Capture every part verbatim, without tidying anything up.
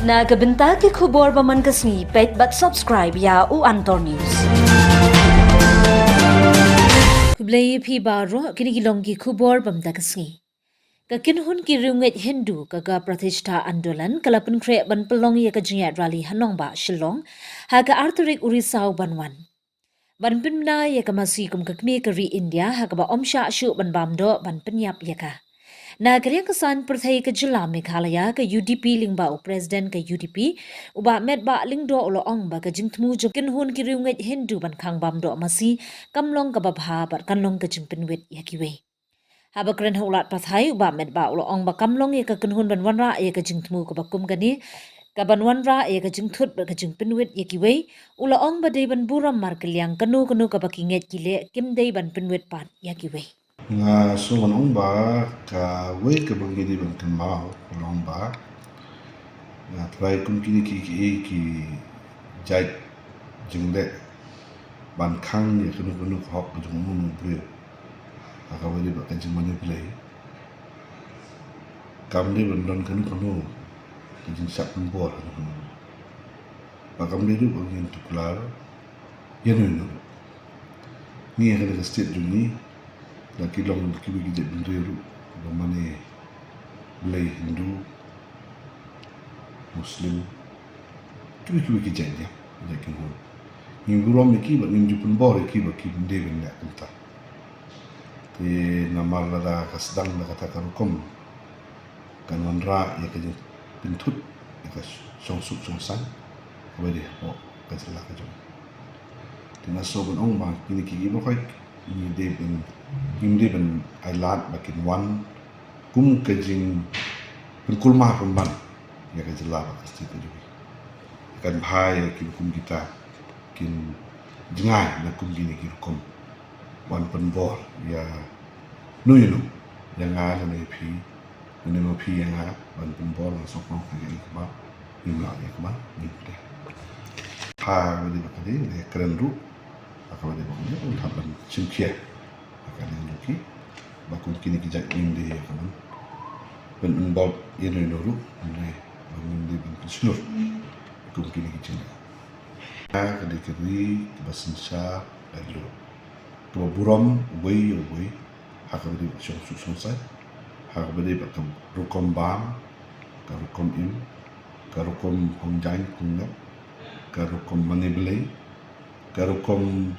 Na ka bynta ki khubor ba man ka sngi, peit bad subscribe ïa U Antor News. Khublei ïa phi baroh, kine ki long ki khubor ba mynta ka sngi. Ka kynhun ki riewngeit Hindu ka ka Pratishtha Andolan ka la pynkhreh ban pynlong ïa ka jingïaid rally ha nongbah Shillong ha ka ar tarik u Risaw ban wan. Ban pynbna ïa ka masi kum ka kmie ka ri India ha kaba ym shah shuh ban bam doh ban pynïap ïa ka. Na ka liang ka saiñ pyrthei ka jylla Meghalaya ka U D P lyngba u President ka U D P u Bah Metbah Lyngdoh u la ong ba ka jingthmu jong kynhun ki riewngeit Hindu ban khang bam doh masi kam long kaba bha bad kan long ka jingpynwit ïa kiwei. Haba kren ha u lad pathai u Bah Metbah u la ong ba kam long ïa ka kynhun ban wanrah ïa ka jingthmu kaba kum kane, ka ban wanrah ïa ka jingthut bad ka jingpynwit ïa kiwei. U la ong ba dei ban burom markylliang kano kano kaba ki ngeit ki leh, kim dei ban pynwit pat ïa kiwei. Nga sngew ban ong ba kawei kaba ngi dei ban kynmaw ka long ba nga trai kum kine ki, ki, ki jait jingleh ban khang ïa kano kano ka hok ka jong uno uno u briew ha kaba dei bad ka jingmane Blei. Kam dei ban don kano kano ka jingshah pynbor ha kano kano. Ba kam dei ruh ba ngin tuklar ïa uno uno. Ngi ha kane ka state jong ngi la ki long kiwei ki jait bynriew ruh ba mane Blei, Hindu, Muslim, kiwei kiwei ki jait, ïa, jait kynhun. Ngim burom ïa ki bad ngim ju pynbor ïa ki ba kim dei ban leh kumta. Te namar lada ka sdang da kata ka rukom kan wanrah ïa ka jingpynthut ïa ka shongsuk shongsaiñ kaba dei hapoh ka jylla ka jong. Te nga sngew ban ong ba kine ki, ki baroh ngi dei ban, ngim dei ban ailad ba kin wan kum ka jingpynkulmar pynban ïa ka jylla bad ka state ka jong ngi. Kan bha ïa ki kum kita kin jngai na kum kine ki rukom ban pynbor ïa uno uno, ïa nga lane ïa phi, lane ma phi ïa nga ban pynbor ban sngewkhia ïa ka ba ngim lah ïa ka ba ngim pynbor. Ha kaba dei bad ka dei, kren ruh ha kaba dei bad ka dei, ban shim khia ha ka dei ruh ki ba kum kine ki jait ngim dei ïa ka ban pynbor ïa uno uno ruh, ngim dei ba ngim dei ban pynshlur kum kine ki jait. Ka dei ka ri kaba synshar laitluid, kaba burom uwei ïa uwei ha kaba dei bad ka shongsuk shongsaiñ, ha kaba dei bad ka rukom bam, ka rukom im, ka rukom hong jaiñ hong lep, ka rukom mane Blei, ka rukom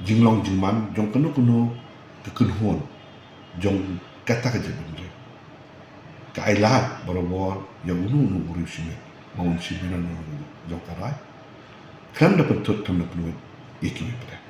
jinglong jingman jong kano kano ka kynhun jong kata ka jaitbynriew. Ka ailad barabor ïa uno uno u briew shimet ba un shim ïa uno uno jong ka rai, khlem da pynthut khlem da pynwit ïa kiwei pat.